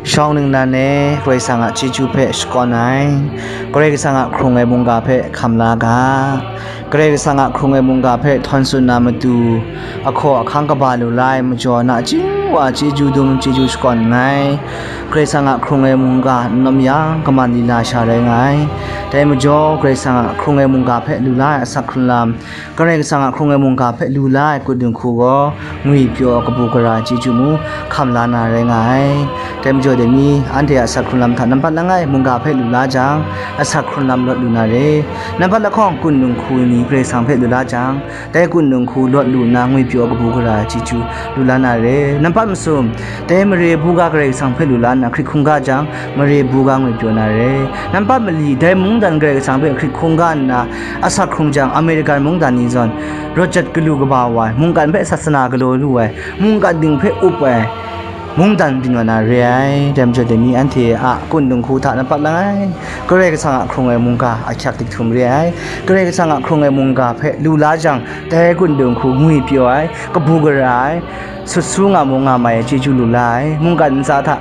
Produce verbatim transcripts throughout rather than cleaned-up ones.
Shawng ningnan e Karai Kasang a chyeju hpe shakawn ai, Karai Kasang a hkrung ai mungga hpe hkam la ga, Karai Kasang a hkrung ai mungga hpe htawn tsun na matu, ahkaw ahkang kaba lu la ai majaw, nachying wa chyeju dum chyeju shakawn nngai. Karai Kasang a hkrung ai mungga n lawm yang, kaman lila sha rai nga ai. Dai majaw, Karai Kasang a hkrung ai mungga hpe lu la ai asak hkrun lam, Karai Kasang a hkrung ai mungga hpe lu la ai kutdung hku gaw, ngwi pyaw kabu gara chyeju mu hkam la na rai nga ai. Dai majaw dai ni, anhte a asak hkrun lam hta nampat langai mungga hpe lu la jang, asak hkrun lam lawt lu na re. Nampat lahkawng kutdung hku ni Karai Kasang hpe lu la jang, dai kutdung hku lawt lu nna ngwi pyaw kabu gara chyeju lu la na re. Nampat masum, dai mare buga Karai Kasang hpe lu la nna hkrit hkungga jang, mare buga ngwi pyaw na re. Nampat mali, dai mungdan Karai Kasang hpe hkrit hkungga nna asak hkrung jang, Amerikan mungdan ni zawn, rawt jat galu kaba wa ai, mungkan hpe sasana galaw lu ai, mungkan ding hpe up ai, mungdan byin wa na re ai. Dai majaw dai ni anhte a kutdung hku hta nampat langai, Karai Kasang a hkrung ai mungga ahkyak dik htum re ai. Karai Kasang a hkrung ai mungga hpe lu la jang, dai kutdung hku ngwi pyaw ai, kabu gara ai, sut su nga mu nga mai ai chyeju lu la ai. Mungkan ntsa hta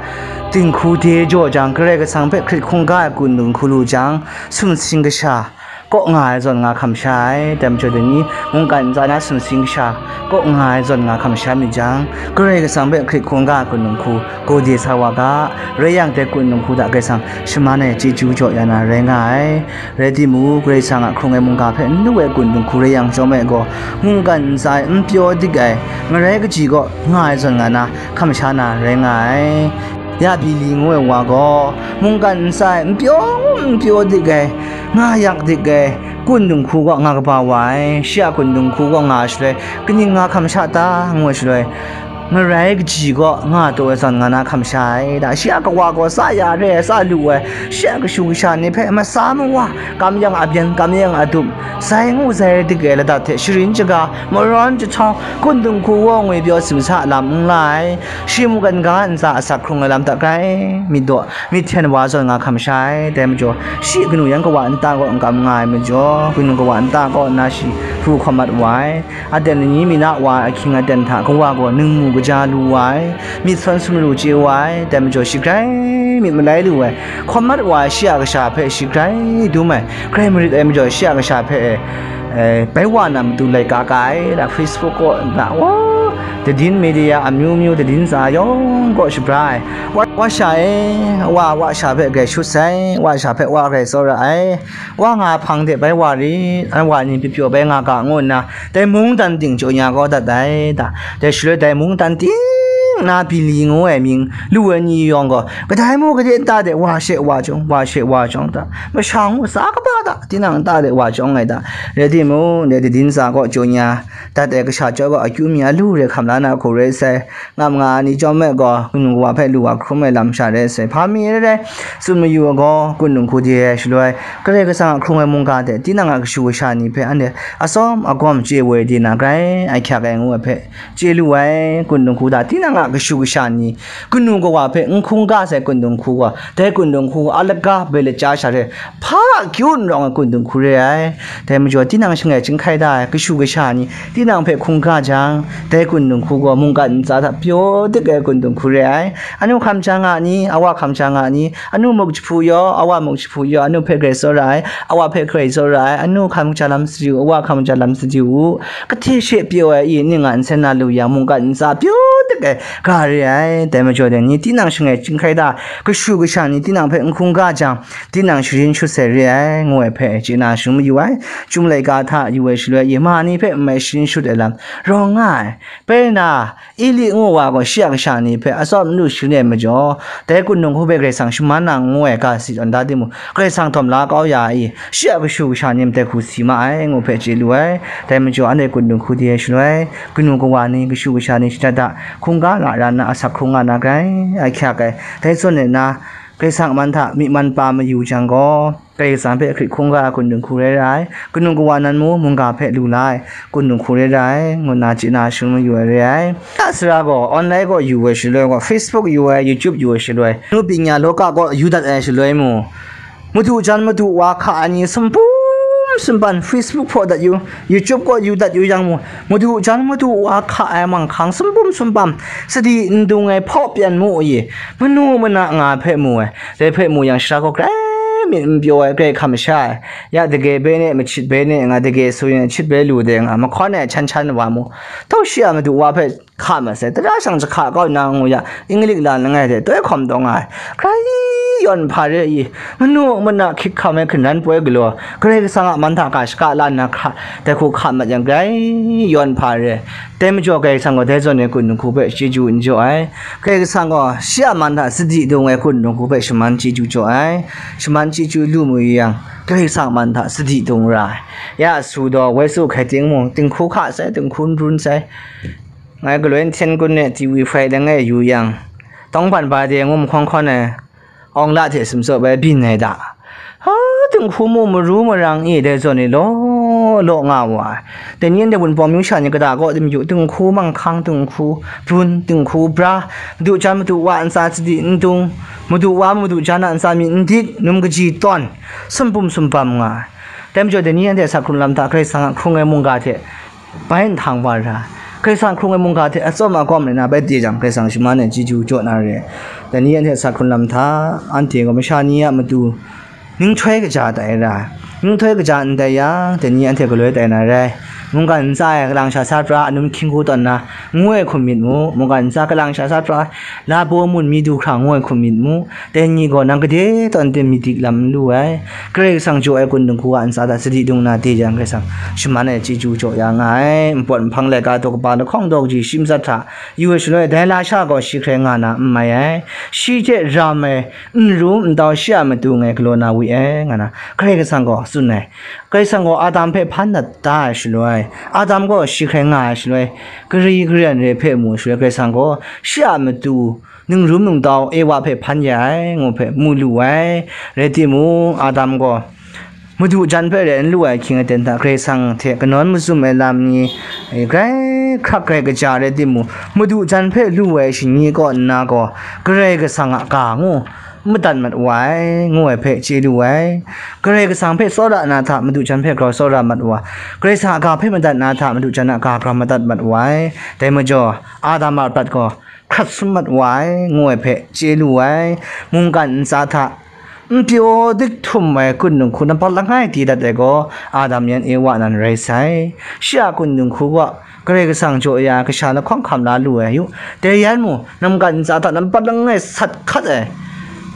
dinghku de jaw jang, Karai Kasang hpe hkrit hkungga ai kutdung hku lu jang, sumsing kasha kaw nga ai zawn nga hkam sha ai. Dai majaw dai ni, mungkan ntsa na sumsing kasha kaw nga ai zawn nga hkam sha myit jang, Karai Kasang hpe hkrit hkungga ai kutdung hku gode sa wa ga, rai yang, dai kutdung hku hta Karai Kasang shaman ai chyeju jaw ya na rai nga ai. Rai timung, Karai Kasang a hkrung ai mungga hpe n lu ai kutdung hku rai yang chyawm ai gaw, mungkan ntsa e n pyaw dik ai, marai kaji kaw nga ai zawn nga na hkam sha na rai nga ai. Ya Bili ngu ai wa gaw, mungkan ntsa e n pyaw n pyaw dik ai, nga yak dik ai, kutdung hku kaw nga kaba wa ai. Shi a kutdung hku kaw nga ai shaloi, kaning nga hkam sha ta, ngu ai shaloi, marai kaji kaw nga taw ai zawn nga na hkam sha ai. Da shi a kawa gaw sa ya re ai, sa lu ai, shi a kashu kasha ni hpe masa mawa, kam yang abyen, kam yang adup, sai ngu sai dik ai ladat hte sharin shaga, marawn jahtawng, kutdung hku kaw ngwi pyaw simsa lam n la ai. Shi mungkan ga ntsa asak hkrung ai lam hta grai myit daw myit hten wa zawn nga hkam sha ai. Dai majaw, shi kanu yan kawa nta kaw n kam nga ai majaw, kanu kawa nta kaw nna shi hpu hkawm mat wa ai. Aten lani mi na wa ai ahkying aten hta kawa gaw ningmu kaja lu wa ai, myit sawn sumru chye wa ai. Dai majaw, shi grai myit malai lu ai, hkawm mat wa ai shi a kasha hpe shi grai dum ai, grai marit ai majaw, shi a kasha hpe, eh, bai wa na matu laika ka ai, da Facebook kaw, da, wa, tadin media amyu myu tadin tsa yawng kaw shabra ai. Wa, wa sha e, wa, wa sha hpe grai shut sai, wa sha hpe wa grai tsawra ai, wa nga hpang de bai wa rit, an wa ni pyi pyaw bai nga ga, ngu nna, dai mungdan ting jaw ya kau dat ai, da. Dai shaloi dai mungdan ting na Bili ngu ai mying lu ai ni yawng gaw, kadai mu gade nta de wa she wa jawng, wa she wa jawng da, masha ngu sa kaba da, tinang nta de wa jawng ai da. Rai timung, dai tadin tsa kaw jaw ya dat ai kasha chyawm gaw, akyu mi a lu re hkam la na hku rai sai, ngam nga ai ni chyawm me gaw, kanu kawa hpe lu wa hkrum ai lam sha rai sai, hpa mi rai rai, tsun mayu ai gaw, kutdung hku de ai shaloi, Karai Kasang a hkrung ai mungga hte tinang a kashu kasha ni hpe anhte atsawm agawm chye woi de na grai ahkyak ai ngu ai hpe chye lu ai, kutdung hku hta tinang a kashu kasha ni, kanu kawa hpe n hkungga sai kutdung hku gaw, dai kutdung hku a laga bai laja sha re, hpa akyu n rawng ai kutdung hku re ai. Dai majaw, tinang shangai chyinghkai da ai kashu kasha ni tinang hpe hkungga jang, dai kutdung hku gaw mungkan ntsa hta pyaw dik ai kutdung hku re ai. Anu hkam ja nga ni, awa hkam ja nga ni, anu muk jahpu yaw, awa muk jahpu yaw, anu hpe grai tsawra ai, awa hpe grai tsawra ai, anu hkam ja lam sadi u, awa hkam ja lam sadi u. Kahte she pyaw ai i ning a nsen na lu yang, mungkan ntsa pyaw dik ai ga re ai. Dai majaw dai ni, tinang shangai chyinghkai da, kashu kasha ni tinang hpe n hkungga jang, tinang sharin shut sai re ai, ngu ai hpe chye na shadawn mayu ai. Chyum laika hta yu ai shaloi, yama ni hpe n mai sharin shut ai lam rawng nga ai. Bai na, Eli ngu wa gaw shi a kasha ni hpe atsawm n lu sharin ai majaw, dai kutdung hku hpe Karai Kasang shaman na ngu ai ga si tawn da timung, Karai Kasang dawm la kau ya ai i, shi a kashu kasha ni madat hku si ma ai, ngu hpe chye lu ai. Dai majaw, anhte kutdung hku de ai shaloi, kanu kawa ni, kashu kasha ni shada da hkungga la ra nna, asak hkrung nga na grai ahkyak ai. Dai zawn e na, Karai Kasang a man hta myi man pa mayu jang gaw, Karai Kasang hpe hkrit hkungga ai kutdung hku rai ra ai, kanu kawa nan mung mungga hpe lu la ai kutdung hku rai ra ai, ngu nna chye na shadawn mayu ai re ai. Ya sara gaw, online kaw yu ai shaloi gaw, Facebook yu ai, YouTube yu ai shaloi, nu bingya loka kaw yu dat ai shaloi mung, madu jan madu wa hka ai ni sumpu sumpam, Facebook hpaw dat yu, YouTube kaw yu dat yu yang mu, madu jan madu wa hka ai manghkang sumpum sumpam, sadi n dung ai hpaw pyan mu i, manu mana nga hpe mu ai. Dai hpe mu yang, shara gaw grai myit n pyaw ai, grai hkam sha ai. Ya dage bai ne, machit bai ne nga, dage su yang, chit bai lu de nga, mahkawn ai hkan hkan wa mu, tau shi a madu wa hpe hka mat sai, tara shang jahka kau nna ngu ya, Inglik la langai hte toi hkawm taw nga ai, grai yawn hpa re i, manu mana hkik hkam ai hkungran poi galaw, Karai Kasang a man hta ga shaka la nna hka, dai hku hka mat yang, grai yawn hpa re. Dai majaw, Karai Kasang gaw dai zawn e kun dinghku hpe chyeju n jaw ai. Karai Kasang gaw shi a man hta sadi dung ai kun dinghku hpe shaman chyeju jaw ai. Shaman chyeju lu mu yang, Karai Kasang a man hta sadi dung ra ai. Ya su daw, woi su hkai ting mung, dinghku hka sai, dinghku n run sai. Ngai galoi nhten kun e ti wi hpai langai yu yang, tawngban ba de ngu mahkawn hkawn ai, awng la hte sumsawp ai byin ai da. Ha, dinghku mu maru marang e, dai zawn e law law nga wa ai. Dai ni anhte Wunpawng myu sha ni kata kaw tim yu, dinghku manghkang, dinghku bun, dinghku bra, madu jan madu wa ntsa sadi n dung, madu wa madu jan a ntsa myit n dik, num kaji tawn, sumpum sumpam nga ai. Dai majaw, dai ni anhte asak hkrung lam hta Karai Kasang a hkrung ai mungga hte bai nhtang wa ra, Karai Kasang hkrung ai mungga hte atsawm akawm rai na bai de jang, Karai Kasang shaman ai chyeju jaw na re. Dai ni anhte asak hkrung lam hta, anhte gaw masha ni a matu ninghtoi kaja tai ra, ninghtoi kaja n tai yang, dai ni anhte galoi tai na rai. Mungkan ntsa e kalang sha sat pra, anum hkying hku tawn na, ngu ai hkum myit mu, mungkan ntsa kalang sha sat pra, labaw mun mi du hkra ngu ai hkum myit mu, dai ni gaw nang gade tawn tim myit dik lam n lu ai. Karai Kasang jaw ai kun dinghku a ntsa hta sadi dung na de jang, Karai Kasang shaman ai chyeju jaw ya nga ai. Npawt nhpang laika daw kaba lahkawng daw kaji shi matsat hta yu ai shaloi, dai lasha gaw shi hkrai nga na n mai ai. Shi hte ram ai n ru n tau shi a matu ngai galaw na wi ai, nga na Karai Kasang gaw tsun ai. Karai Kasang gaw Adam hpe hpan dat da ai shaloi, Adam gaw shi hkrai nga ai shaloi, gari garian re hpe mu ai shaloi, Karai Kasang gaw shi a matu ningrum ningtau Ewa hpe hpan ya ai, ngu hpe mu lu ai. Rai timung, Adam gaw madu jan hpe rai n lu ai ahkying aten hta Karai Kasang hte kanawn mazum ai lam ni, e, grai hkrak grai kaja rai timung, madu jan hpe lu ai shani kaw nna gaw, Karai Kasang a ga ngu madat mat wa ai, ngu ai hpe chye lu ai. Karai Kasang hpe tsawra na hta madu jan hpe grau tsawra mat wa ai, Karai Kasang a ga hpe madat na hta madu jan a ga grau madat mat wa ai. Dai majaw, Adam a prat gaw hkrat sum mat wa ai, ngu ai hpe chye lu ai. Mungkan ntsa hta n pyaw dik htum ai kun dinghku nampat langai di dat ai gaw, Adam yan Ewa nan rai sai. Shi a kun dinghku gaw Karai Kasang jaw ya kasha lahkawng hkam la lu ai yu. Dai yan mu, mungkan ntsa hta nampat langai sat hkat ai,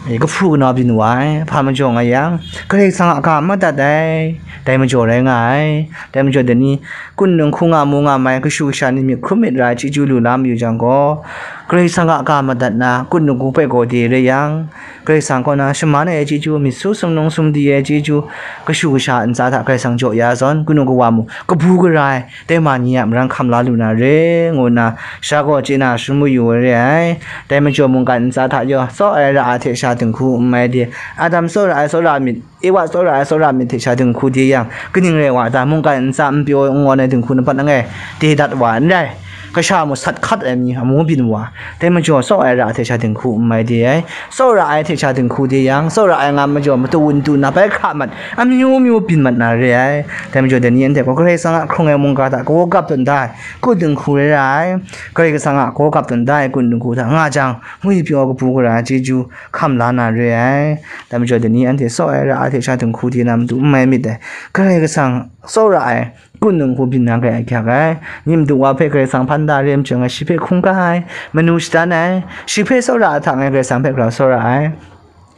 e, kahpu kanau byin wa ai. Hpa majaw nga yang, Karai Kasang a ga madat ai. Dai majaw rai nga ai. Dai majaw dai ni, kun dinghku nga mu nga mai, kashu kasha ni myit hkrum myit ra ai chyeju lu la mayu jang gaw, Karai Kasang a ga madat na, kun dinghku hpe gaw de rai yang, Karai Kasang kaw na shaman ai chyeju, myit su sumnung sumdi ai chyeju, kashu kasha ntsa hta Karai Kasang jaw ya zawn, kanu kawa mu kabu gara ai, dai ma ni a marang hkam la lu na re, ngu nna sha gaw chye na sharum mayu ai re ai. Dai majaw mungkan ntsa hta yaw, tsawra ai ra ai hte sha dinghku n mai de, Adam tsawra ai tsawra myit, Ewa tsawra ai tsawra myit hte sha dinghku de yang, kaning rai wa ta, mungkan ntsa n pyaw n ngawn ai dinghku nampat langai de dat wa n rai. Kasha mu sat hkat ai mi amu byin wa, dai majaw tsawra ai ra ai hte sha dinghku n mai de ai. Tsawra ai hte sha dinghku de yang, tsawra ai nga majaw matu wun tu na bai hkra mat, amyu myu byin mat na re ai. Dai majaw dai ni anhte gaw Karai Kasang a hkrung ai mungga hta kaw gap tawn da ai, kun dinghku rai ra ai. Karai Kasang a kaw gap tawn da ai kun dinghku hta nga jang, ngwi pyaw kabu gara ai chyeju hkam la na re ai. Dai majaw dai ni anhte tsawra ai ra ai hte sha dinghku de na matu n mai myit dai. Karai Kasang tsawra ai kun dinghku byin na grai ahkyak ai. Ni madu wa hpe Karai Kasang hpan da re ai majaw, ngai shi hpe hkungga ai, manu shadan ai. Shi hpe tsawra ai hta ngai Karai Kasang hpe grau tsawra ai.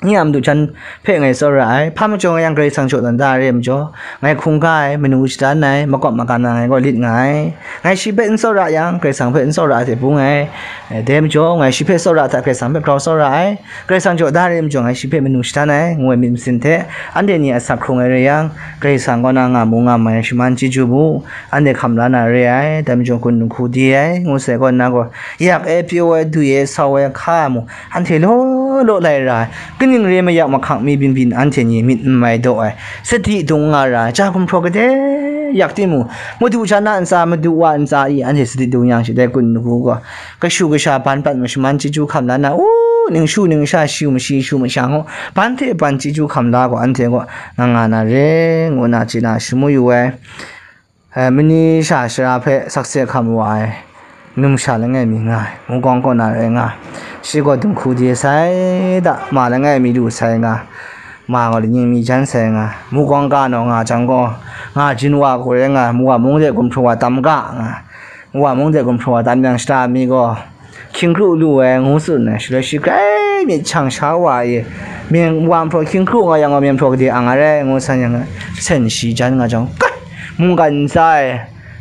Ni a madu jan hpe ngai tsawra ai. Hpa majaw nga yang Karai Kasang jaw dan da re ai majaw, ngai hkungga ai, manu shadan ai, makawp makan na ngai gaw lit nga ai. Ngai shi hpe n tsawra yang, Karai Kasang hpe n tsawra ai hte bung ai. Eh, dai majaw, ngai shi hpe tsawra ai hta Karai Kasang hpe grau tsawra ai. Karai Kasang jaw da re ai majaw, ngai shi hpe manu shadan ai, ngu ai myit masin hte, anhte ni a asak hkrung ai rai yang, Karai Kasang kaw na nga mu nga mai, shaman chyeju mu, anhte hkam la na re ai, dai majaw kun dinghku de ai, ngu sai kaw nna gaw, yak e, pyaw e, dwi e, sau e, hka e mu, anhte law law lai ra ai, kaning re mayak mahkang mi byin byin anhte ni myit n mai daw ai, sadi dung nga ra ai, ja gumhpraw kade yak timung, madu jan a ntsa, madu wa ntsa i anhte sadi dung yang shi dai kun dinghku gaw, kashu kasha ban pat mu, shaman chyeju hkam la na, u, ningshu ningsha, shu mashi shu masha ngu, ban hte ban chyeju hkam la gaw, anhte gaw nga nga na re, ngu na chye na shamu yu ai. Eh, mani sha shara hpe sakse hkam wa ai numsha langai mi nga ai, mungkawng kaw na rai nga ai. Shi gaw dinghku de sai da, ma langai mi lu sai nga, ma gaw lanying mi jan sai nga, mungkawng ka naw nga jang gaw, nga jin wa hku rai nga, mu wa mung de gumhpraw wa tam ga nga, mu wa mung de gumhpraw wa tam yang shata mi gaw, hkying kru lu ai ngu tsun ai, shaloi shi grai myit hkyang sha wa e, myen wa nhpraw hkying kru nga yang gaw, myen hpraw gade ang ai rai ngu san yang, sen shi jan nga jang, kai, mungkan ntsa e,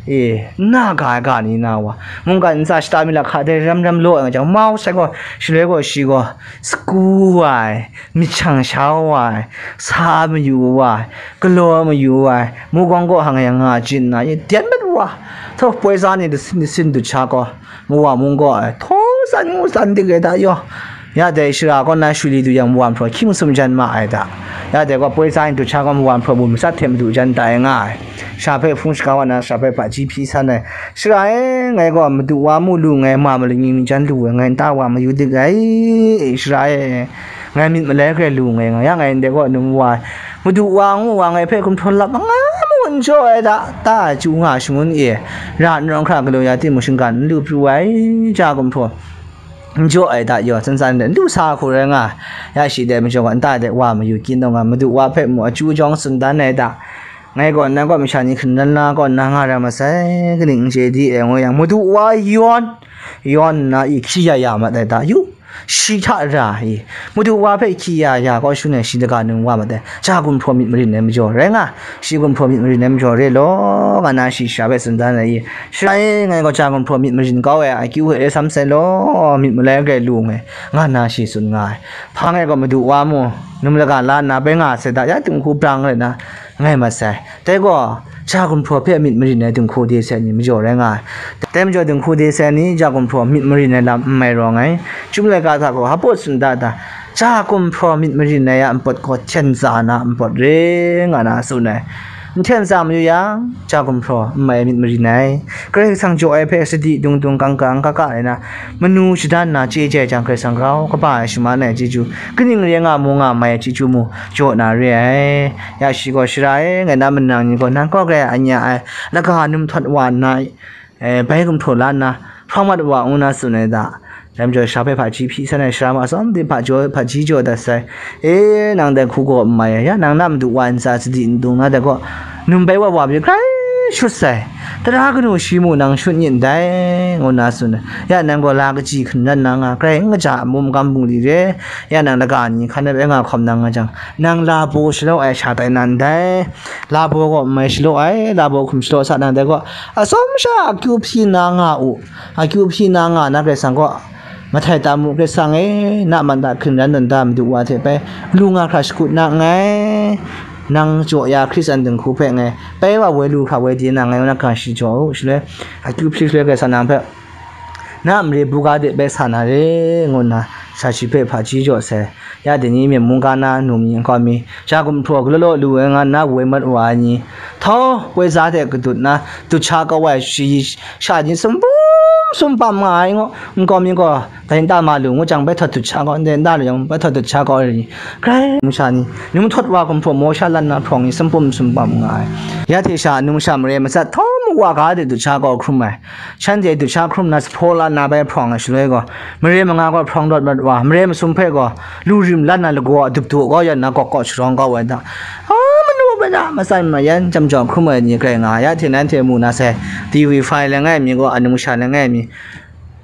e, n na ga ai ga ni na wa, mungkan ntsa shata mi lahka dai ram ram law ai nga jang, mau sai gaw, shaloi gaw shi gaw, sagu wa ai, myit hkyang sha wa ai, sa mayu wa ai, galaw mayu wa ai, mungkawng kaw hang yang nga jin na, e, dyen mat wa, htaw poi tsa ni dasin dasin dut sha gaw, mu wa mung gaw ai, htaw tsan ngu tsan dik ai da yaw. Ya dai shara kaw na shuli du yang mu wa nhpraw hkying sum jan ma ai da. Ya dai gaw poi tsa ni dut sha gaw mu wa nhpraw bum matsat hte madu jan tai nga ai. Sha hpe hpung shaga wa na, sha hpe hpaji hpyi san ai. Shara e, ngai gaw madu wa mu lu ngai, ma malingyi mi jan lu ai, ngai nta wa mayu dik ai, shara e, ngai myit malai hkrai lu ngai nga, ya ngai ndai gaw num wa ai. Madu wa ngu wa ngai hpe gumhpraw lap anga mu n jaw ai da, ta ai chyu nga shangun e, ra n rawng hkra galaw ya timung shinggan n lu pru ai, ja gumhpraw n jaw ai da yaw, tsan tsan de n lu sa hku rai nga, ya shi dai majaw gaw, nta de wa mayu kyin taw nga, madu wa hpe mu achyu jawng tsun dan ai da, ngai gaw, nang gaw masha ni hkringran na kaw na nga ra masai, kaning n chye di e ngu yang, madu wa yawn, yawn nna i hkyi ya ya mat ai da, yu, shi hta ra i, madu wa hpe hkyi ya ya kaw shun ai shi daga num wa mat ai, ja gumhpraw myit marin ai majaw rai nga, shi gumhpraw myit marin ai majaw re law, nga na shi sha hpe tsun dan ai i, shara e, ngai gaw ja gumhpraw myit marin kau ai akyu hpe rai sam sai law, myit malai grai lu ngai, nga na shi tsun nga ai. Hpa ngai gaw madu wa mu, num laga la nna bai nga sai da, ya dinghku brang rai na, ngai mat sai. Dai gaw, ja gumhpraw hpe myit marin ai dinghku de sai ni majaw rai nga ai. Dai majaw dinghku de sai ni ja gumhpraw myit marin ai lam n mai rawng ai. Chyum laika hta gaw hpa tsun da da, ja gumhpraw myit marin ai a npawt gaw hten tsa na npawt re nga na tsun ai. N hten tsa mayu yang, ja gumhpraw n mai ai myit marin ai. Karai Kasang jaw ai hpe sadi dung dung kang kang ka ka ai na, manu shadan na chye jai jang Karai Kasang grau kaba ai shaman ai chyeju, kaning re nga mu nga mai ai chyeju mu jaw na re ai. Ya shi gaw, shara e, ngai na manang ni gaw, nang kaw grai anya ai, laga num htawt wa nna, e, bai gumhpraw la nna, hprawng mat wa ngu na tsun ai da. Dai majaw, sha hpe hpaji hpyi san ai, sara ma tsawm de hpajaw, hpaji jaw dat sai. E, nang dai hku gaw n mai ai, ya, nang na madu wa ntsa sadi n dung na dai gaw, num bai wa wa pyi grai shut sai. Tara kanu shi mu nang shut nyit ndai, ngu na tsun ai. Ya, nang gaw la kaji hkringran na nga, grai n kaja a mum kam bungli re, ya, nang laga ni hkan ai bai nga hkawm na nga jang, nang labo shalaw ai sha tai na ndai, labo gaw n mai shalaw ai, labo hkum shalaw sa na dai gaw, atsawm sha akyu hpyi na nga u, akyu hpyi na nga na Karai Kasang gaw, mahtai tam u, Karai Kasang e, na man da hkringran dan da madu wa hte bai lu nga hkra shakut na nngai, nang jaw ya Hkristan dinghku hpe ngai bai wa woi lu hkra woi de na ngai, nang ga shi jaw u, shaloi akyu hpyi shaloi Karai Kasang nang hpe na mare buga de bai sa na re, ngu nna sha shi hpe hpaji jaw sai. Ya dai ni myen mungga na, num ni nkau mi, ja gumhpraw galaw law lu ai nga nna woi mat wa ai ni, htau, poi tsa hte kadut na, dut sha kau ai shi, sha ni sumpum sumpam nga ai ngu, nkau mi gaw, dai nta ma lu ngu jang, bai htawt dut sha kau, ndai nta lu yang, bai htawt dut sha kau ai ni, grai numsha ni, num htawt wa gumhpraw maw sha lan na hprawng ni sumpum sumpam nga ai. Ya hte sha, numsha mare matsat htawm wa ga de dut sha kau hkrum ai. Shanhte dut sha hkrum na, sa hpaw la na bai hprawng ai shaloi gaw, mare manga gaw hprawng rawt mat wa, mare masum hpe gaw, lu rim lan na lagaw a dup daw kau yan na, gawk gawk sharawng kau ai da. A, manu mada, matsan mayan, jam jawng hkrum ai ni grai nga, ya hte nanhte mu na sai, T V five langai mi gaw, a numsha langai mi,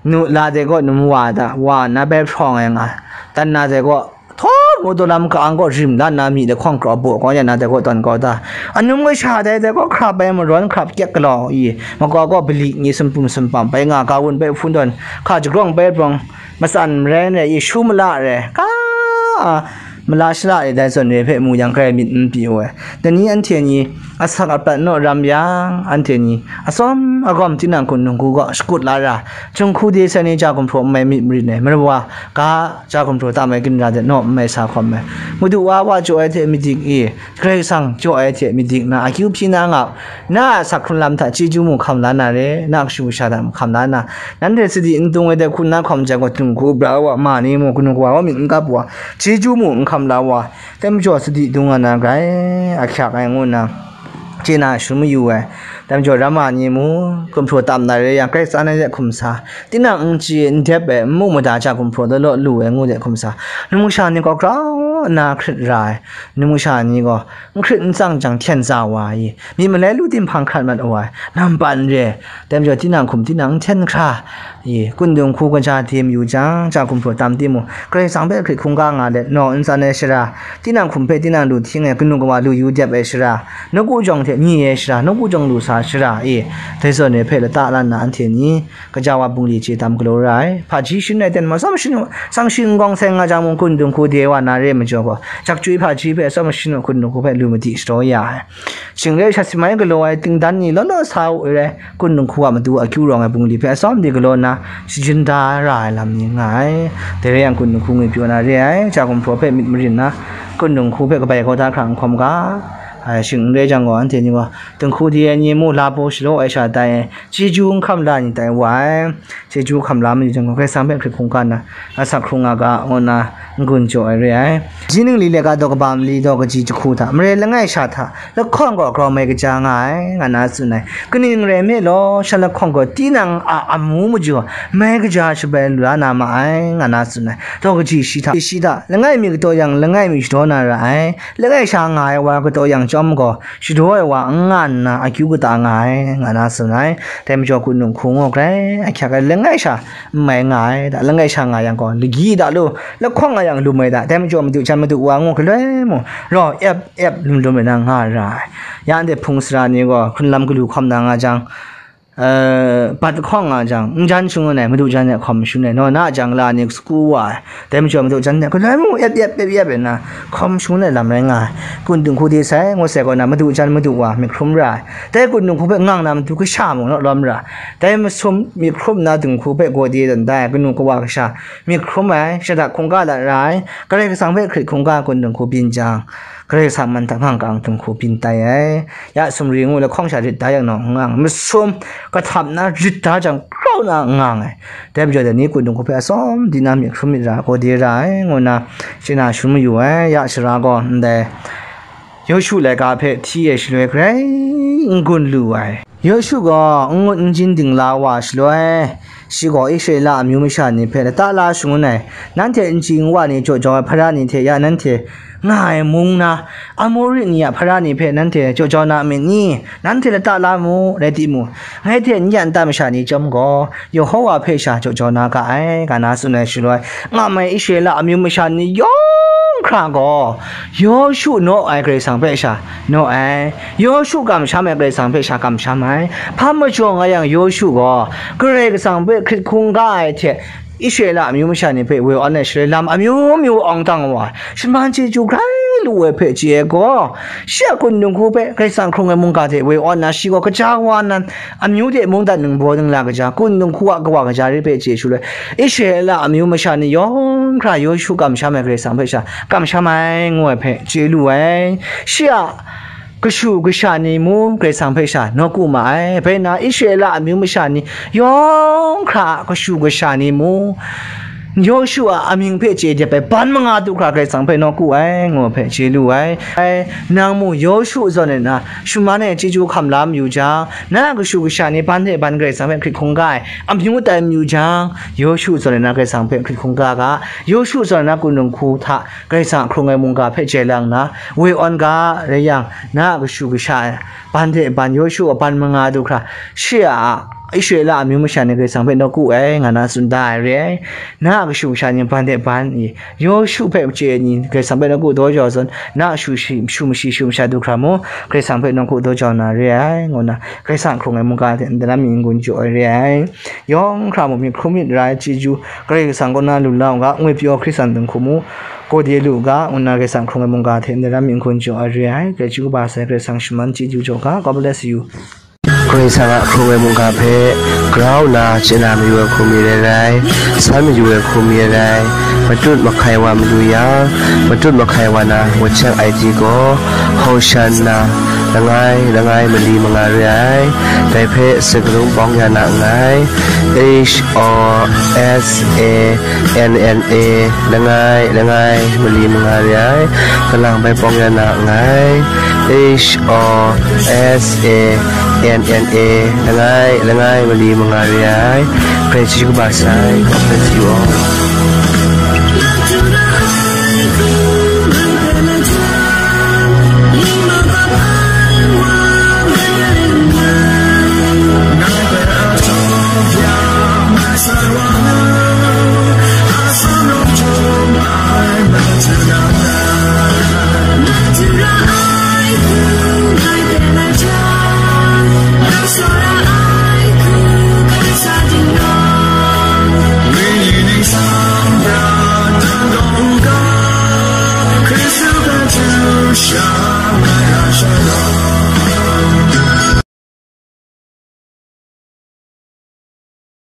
nu la de gaw, num wa da, wa na bai hprawng ai nga, tan na de gaw, htawm u daw lam ka-ang gaw rim la nna, myi lahkawng kraw baw kau ya na, dai gaw tawn kau da. Anum kasha dai, dai gaw hkrap ai marawn hkrap kyek galaw i, makau gaw bali ni sumpum sumpam bai nga, ga wun bai hpun tawn, hka jagrawng bai brawng, matsan marai rai i, shu mala rai, ka, mala shala rai dai zawn re hpe mu yang, grai myit n pyi u ai. Dai ni anhte ni, asak apat naw ram yang, anhte ni atsawm agawm tinang kun nungku gaw shakut la ra, Jinghku de sai ni ja gumhpraw n mai myit marin ai, mara wa ga ja gumhpraw tam ai ginra de naw n mai sa hkawm ai. Madu wa wa jaw ai hte madik i, Karai Kasang jaw ai hte madik na akyu hpyi na nga u. Na a asak hkrun lam hta chyeju mung hkam la na re, na a kashu kasha hta mung hkam la na, nanhte sadi n dung ai de hku na hkawm jang gaw, Jinghku bra wa ma ni mung, kanu kawa wa myit n kap wa, chyeju mung n hkam la wa, dai majaw sadi dung nga na grai, ahkyak ai ngu nna chye na shalum mayu ai. Dai majaw, ramma ni mung gumhpraw tam na re yang, Karai Kasang ai de hkum sa, tinang n chye n dep ai, n mu mada ja gumhpraw law law lu ai ngu de hkum sa, num kasha ni gaw grau nna hkrit ra ai, num kasha ni gaw n hkrit n tsang jang hten tsa wa i, myit malai lu tim hpang hkrat mat wa ai, nampan re, dai majaw, tinang hkum tinang n hten hkra, i, kun dinghku kaja de mayu jang, ja gumhpraw tam timung, Karai Kasang hpe hkrit hkungga nga let, naw n tsan ai shara, tinang hkum hpe tinang lu hting ai, kanu kawa lu yu dep ai shara, nawku jawng hte nye ai shara, nawku jawng lu sa shara, i, dai zawn e hpe lata la nna anhte ni, kaja wa bungli chye tam galaw ra ai. Hpaji shin ai ten ma, tsawm shin u, tsang shi n gawng seng nga jang mung, kun dinghku de wa na re majaw gaw, jak chyoi hpaji hpe tsawm shin u, kun dinghku hpe lu madi shadaw ya ai. Shing re sha si mai galaw ai tingdan ni law law sa u ai rai, kun dinghku a matu akyu rawng ai bungli hpe atsawm de galaw nna, shajin da ra ai lam ni nga ai. Dai rai yang, kun dinghku ngwi pyaw na re ai, ja gumhpraw hpe myit marin nna, kun dinghku hpe kabai kau da hkra n hkawm ga. Ai, shing n rai jang gaw, anhte ni gaw, dinghku de ai ni mu la baw shalaw ai sha tai, chyeju n hkam la ni tai wa ai, chyeju hkam la mayu jang gaw, Karai Kasang hpe hkrit hkungga nna, asak hkrung nga ga, ngu nna n-gun jaw ai re ai. Ji ningli laika daw kaba mali daw kaji jahku hta, mare langai sha hta, lahkawng gaw grau mai kaja nga ai, nga na tsun ai. Kaning rai nme law, shan lahkawng gaw tinang a amu majaw mai kaja shabai lu la na ma ai, nga na tsun ai. Daw kaji shi hta, shi hta, langai mi kataw yang, langai mi shadaw na ra ai, langai sha nga ai wa kataw yang chyawm gaw, shadaw ai wa n nga nna akyu kata nga ai, nga na tsun ai. Dai majaw, kun dinghku ngu grai ahkyak ai, langai sha n mai nga ai, da, langai sha nga yang gaw, lagyi da lu, lahkawng nga yang lum ai da, dai majaw, madu jan madu wa ngu galoi mung, raw ep ep lum lum ai na nga ra ai. Ya anhte hpung sara ni gaw, hkrun lam galu hkawm na nga jang, eh, bat lahkawng nga jang, n jan shangun ai, madu jan e hkawm shun ai, naw na a jang la ni sagu wa ai, dai majaw, madu jan e galoi mung ep ep ep ep ai na, hkawm shangun ai lam rai nga ai. Kun dinghku de sai, ngu sai gaw na, madu jan madu wa myit hkrum ra ai. Dai kun dinghku hpe ngang na matu kasha mung naw lawm ra ai. Dai masum myit hkrum na dinghku hpe gaw de dan dai, kanu kawa kasha myit hkrum ai, shada hkungga lat ra ai, Karai Kasang hpe hkrit hkungga kun dinghku byin jang, Karai Kasang man hta ngang kang dinghku byin tai ai. Ya sumri ngu lahkawng sha rit da yang naw, ngang masum kahtap na rit da jang, grau na ngang ai. Dai majaw, dai ni kun dinghku hpe atsawm di na myit hkrum myit ra, gaw de ra ai, ngu nna chye na shalum mayu ai. Ya sara gaw, ndai Yawshu laika hpe hti ai shaloi grai n-gun lu ai. Yawshu gaw n-ngun n-jin dingla wa shaloi, shi gaw Israela amyu masha ni hpe lata la shangun ai, nanhte n chyi n wa ni jaw jau ai hpara ni hte ya nanhte nga ai mung na, Amori ni a hpara ni hpe nanhte jaw jau na a myit ni? Nanhte lata la mu, rai timung, ngai hte n yan ta masha ni chyawm gaw, Yehowa hpe sha jaw jau na ga ai, nga na tsun ai shaloi, ngam ai Israela amyu masha ni yawng hkra gaw, Yawshu naw ai Karai Kasang hpe sha naw ai, Yawshu kamsham ai Karai Kasang hpe sha kamsham ai. Hpa majaw nga yang, Yawshu gaw Karai Kasang hpe hkrit hkungga ai hte, Israela amyu masha ni hpe woi awn ai shaloi lam amyu myu awng dang wa ai, shaman chyeju grai lu ai hpe chye ai gaw, shi a kun dinghku hpe Karai Kasang hkrung ai mungga hte woi awn na, shi gaw kaja kawa nan amyu de mungdan ningbaw ningla kaja, kun dinghku a kawa kaja rai hpe chye shaloi, Israela amyu masha ni yawng hkra Yawshu kamsham ai Karai Kasang hpe sha kamsham ai, ngu ai hpe chye lu ai. Shi a kashu kasha ni mung Karai Kasang hpe sha nawku ma ai. Bai na, Israela amyu masha ni yawng hkra a kashu kasha ni mung Yawshu a amying hpe chye dep ai ban manga du hkra Karai Kasang hpe nawku ai, ngu hpe chye lu ai. Ai, nang mung Yawshu zawn e na, shaman e chyeju hkam la mayu jang, na a kashu kasha ni ban hte ban Karai Kasang hpe hkrit hkungga ai, amyu tai mayu jang, Yawshu zawn e na Karai Kasang hpe hkrit hkungga ga, Yawshu zawn e na kun dinghku hta Karai Kasang a hkrung ai mungga hpe jai lang nna, woi awn ga rai yang, na a kashu kasha e ban hte ban Yawshu a ban manga du hkra, shi a Israela amyu masha ni Karai Kasang hpe nawku ai, nga na tsun da ai re ai. Na a kashu kasha ni ban de ban i, Yawshu hpe machye ai ni Karai Kasang hpe nawku daw jau zawn, na a shu shi, shu mashi, shu masha du hkra mu, Karai Kasang hpe nawku daw jau na re ai, ngu na, Karai Kasang hkrung ai mungga hte ndai lam mi n-gun jaw ai re ai. Yawng hkra mu myit hkrum myit ra ai chyeju, Karai Kasang kaw na lu la u ga, ngwi pyaw Hkristan dinghku mu, gawde lu u ga, ngu na Karai Kasang hkrung ai mungga hte ndai lam mi n-gun jaw ai re ai. Karai chyeju kaba sai, Karai Kasang shaman chyeju jaw ga. God bless you. Karai Kasang a hkrung ai mungga hpe grau nna chye na mayu ai hku mi rai rai, san mayu ai hku mi rai rai, matut mahkai wa mayu yang, matut mahkai wa na WeChat I D gaw, Hosanna, langai, langai mali manga re ai, dai hpe sakarung pawng ya na nngai, H O S A N N A, langai, langai mali manga re ai, kalang bai pawng ya na nngai, H O S A N N A, langai, langai mali manga re ai. Praise you, kaba sai, God bless you all.